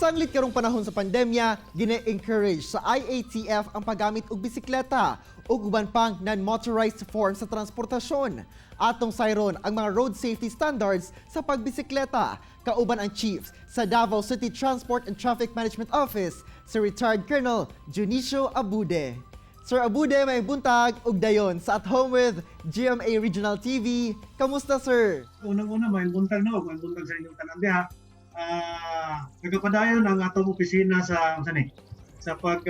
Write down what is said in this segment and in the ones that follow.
Sanglit karong panahon sa pandemya, gine-encourage sa IATF ang paggamit og bisikleta ug uban pang non-motorized form sa transportasyon. Atong sayron ang mga road safety standards sa pagbisikleta. Kauban ang chiefs sa Davao City Transport and Traffic Management Office, si retired Colonel Dionisio Abude. Sir Abude, maayong buntag ug dayon sa At Home with GMA Regional TV. Kamusta, sir? Unang-una, maayong buntag, no, maayong buntag sa inyong tanan diha. Nagapadayon ang atong opisina sa sa ni sa pag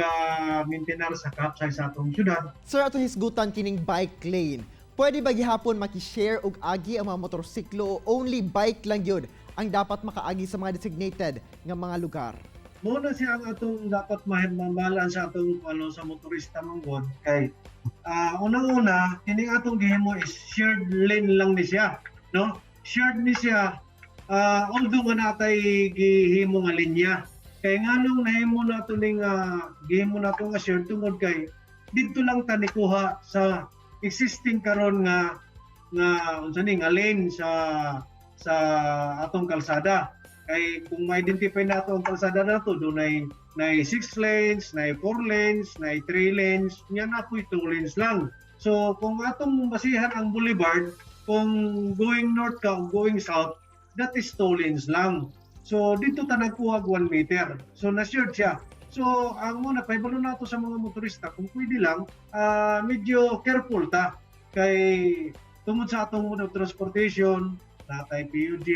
maintenar sa kapsay sa atong syudad. Sir, ato hisgutan kining bike lane. Pwede ba gihapon maki-share og agi ang mga motorsiklo o only bike lang yun ang dapat makaagi sa mga designated nga mga lugar? Mao na siya ang atong dapat mamalaan sa atong ano sa motorista manggod kay unang-una, kining atong gihimo is shared lane lang ni siya, no? Shared ni siya, although nga natay gihimo nga linya. Kay nganong nahimo nato ning gihimo nato nga shared? Tungod kay didto lang ta nikuha sa existing karon nga nga unsa ni nga lane sa atong kalsada. Kay kung ma-identify nato ang kalsada nato, dunay nay 6 lanes, nay 4 lanes, nay 3 lanes, nya na po'y 2 lanes lang. So kung atong basihan ang boulevard, kung going north ka o going south, that is 2 lanes lang. So dito ta nagkuha 1 meter. So na-shared siya. So ang muna pahibalo nato sa mga motorista, kung pwede lang, medyo careful ta kay tungod sa atong mode of transportation, natay PUJ,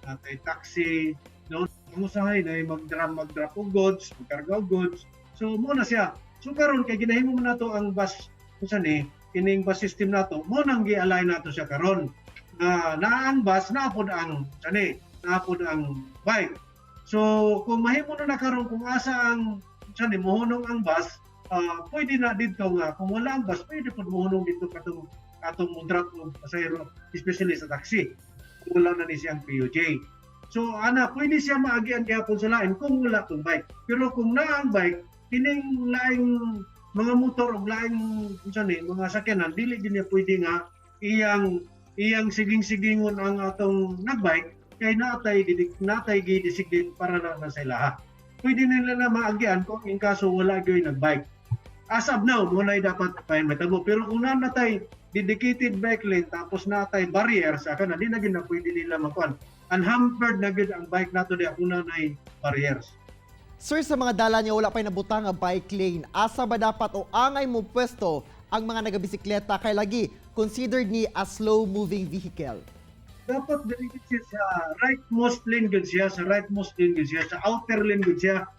natay taxi, no? Ang usahay na mag-drop mag-drop og goods, magkarga og goods. So mo na siya. So karon kay ginahimo man nato ang bus unsa ni kining bus system nato, mo nang gi-align nato siya karon. Na naa ang bus, naa pod ang sani, naa pod ang bike. So kung mahimo na na karon kung asa ang sani mohunong ang bus, pwede na didto nga kung wala ang bus, pwede pod mohunong didto katong atong mo drop og pasahero, especially sa taxi. Kung wala na ni siyang PUJ. So ana, pwede siya maagian gihapon sa lain kung wala tong bike. Pero kung naa ang bike, kining laing mga motor o laing unsa ni mga sakyanan, dili din niya pwede nga iyang iyang siging-sigingon ang atong nagbike kay naatay didik natay gi-designate para na sa ilaha. Pwede nila na maagian kung in kaso wala gyud nagbike. As of now, mo na dapat pa matabo. Pero kung naa natay dedicated bike lane tapos natay barrier sa kana, di na gyud na pwede nila makuan. Unhampered na gyud ang bike nato diha kung naa barriers. Sir, sa mga dala niya wala pa'y nabutang nga bike lane, asa ba dapat o angay mo pwesto ang mga nagabisikleta kay lagi considered ni as slow moving vehicle? Dapat diri siya sa rightmost lane gud siya, sa rightmost lane gud siya, sa outer lane gud siya.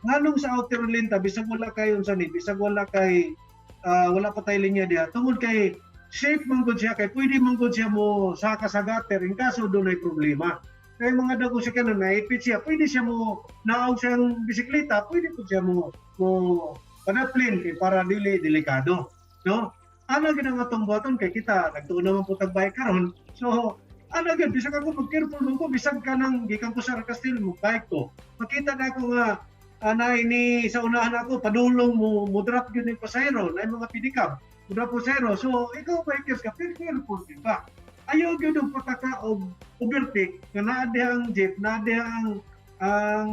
Nganong sa outer lane ta bisag wala kay unsa ni, bisag wala kay wala pa tay linya diha? Tungod kay safe man gud siya kay pwede man gud siya mo saka sa gutter in kaso dunay problema. Kay mga dagko siya kanon naipit siya, pwede siya mo naog siyang bisikleta, pwede po siya mo mo panaplin kay para dili delikado, no? Ana gid ang atong buhaton kay kita nagtuon naman po tag bike karon. So ana gyud, bisag ako mag-careful man ko, bisag kanang gikan ko sa Castillo mo bike ko. Makita na ako nga anay ni sa unahan ako padulong mo mo drop gyud ni pasahero na mga pedicab. Mo drop pasahero. So ikaw bikers ka, pero careful gyud ba? Ayaw gyud og pataka og overtake nga naa diha ang jeep, naa diha ang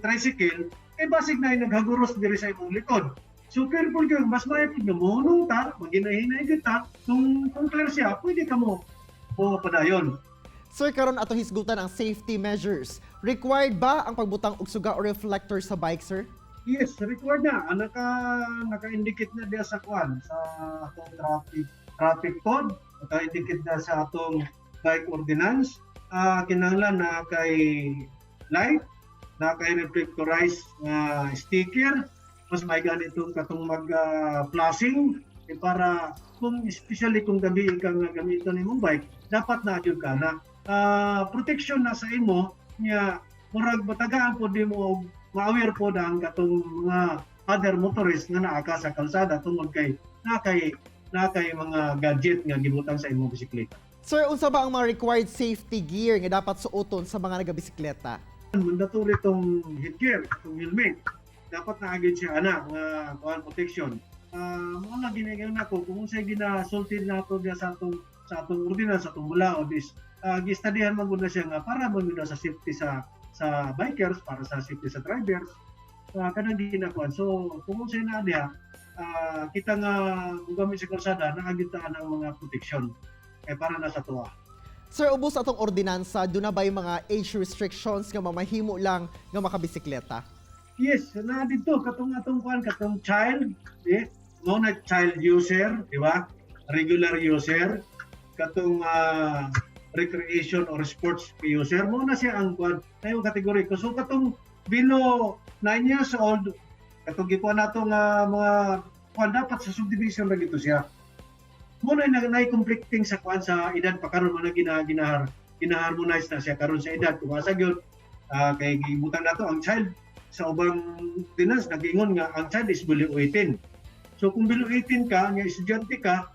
tricycle, eh basig na naghaguros diri sa imong likod. So careful gyud, mas maayo pud nga mohunong ta, maghinay-hinay gyud ta, kung clear siya, pwede ka mo mo padayon. Sir, karon ato hisgutan ang safety measures. Required ba ang pagbutang og suga o reflector sa bike, sir? Yes, required na. Ah, naka-indicate na diya sa kwan sa atong traffic traffic code, naka-indicate na sa atong bike ordinance. Kinahanglan na kay light, na kay reflectorized nga sticker, mas may ganitong katong mag flashing eh, para kung especially kung gabi ka nga gamiton nimong bike, dapat na gyud ka na. Protection na sa imo nya, murag batagaan po di mo og ma-aware po na ang katong mga other motorists nga naa ka sa kalsada tungod kay na kay mga gadget nga gibutang sa imong bisikleta. Sir, unsa ba ang mga required safety gear nga dapat suoton sa mga nagabisikleta? Mandatory itong headgear, itong helmet. Dapat na agad siya ana nga kuan protection. Mao na ginayon nako kung unsay ginasulti nato diya sa atong ordinance, sa atong balaod is gistudihan man gud na siya nga para man gud na sa safety sa sa bikers, para sa safety sa drivers, kanang ginakuan. So kung unsay naa diha, kita nga mugamit sa kalsada, naa gyud ta ang mga protection kay para na sa tuwa. Sir, ubos atong ordinansa, duna ba yung mga age restrictions nga mamahimo lang nga makabisikleta? Yes, na dito katong atong kuan, katong child, eh, mo na child user, di ba? Regular user, katong recreation or sports user, mo na siya ang kuan, na yung category ko. So katong below 9 years old, katong gikuan nato nga mga kuan, dapat sa subdivision ra gito siya. Mo na na conflicting sa kuan sa edad pa karon, mo na gina ginahar gina-harmonize na siya karon sa edad kung asa gyud, kay gibutang nato ang child sa ubang ordinance, nag-ingon nga ang child is below 18. So kung below 18 ka, nga estudyante ka,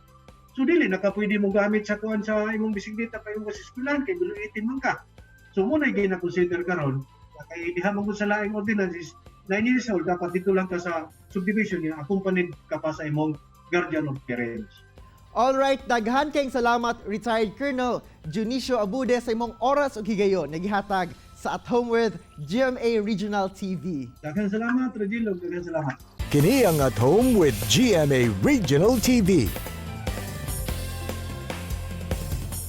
so dili na ka pwede mo gamit sa kuan sa imong bisikleta pa imong sa eskwelahan kay below 18 man ka. So mo na gina-consider karon kay diha man gud sa laing ordinance is 9 years old, dapat dito lang ka sa subdivision nga accompanied ka pa sa imong guardian or parents. Alright, daghan kayong salamat, retired Colonel Junicio Abude, sa imong oras ug higayon nga gihatag sa At Home with GMA Regional TV. Daghang salamat, Regil, ug daghang salamat. Kini ang At Home with GMA Regional TV.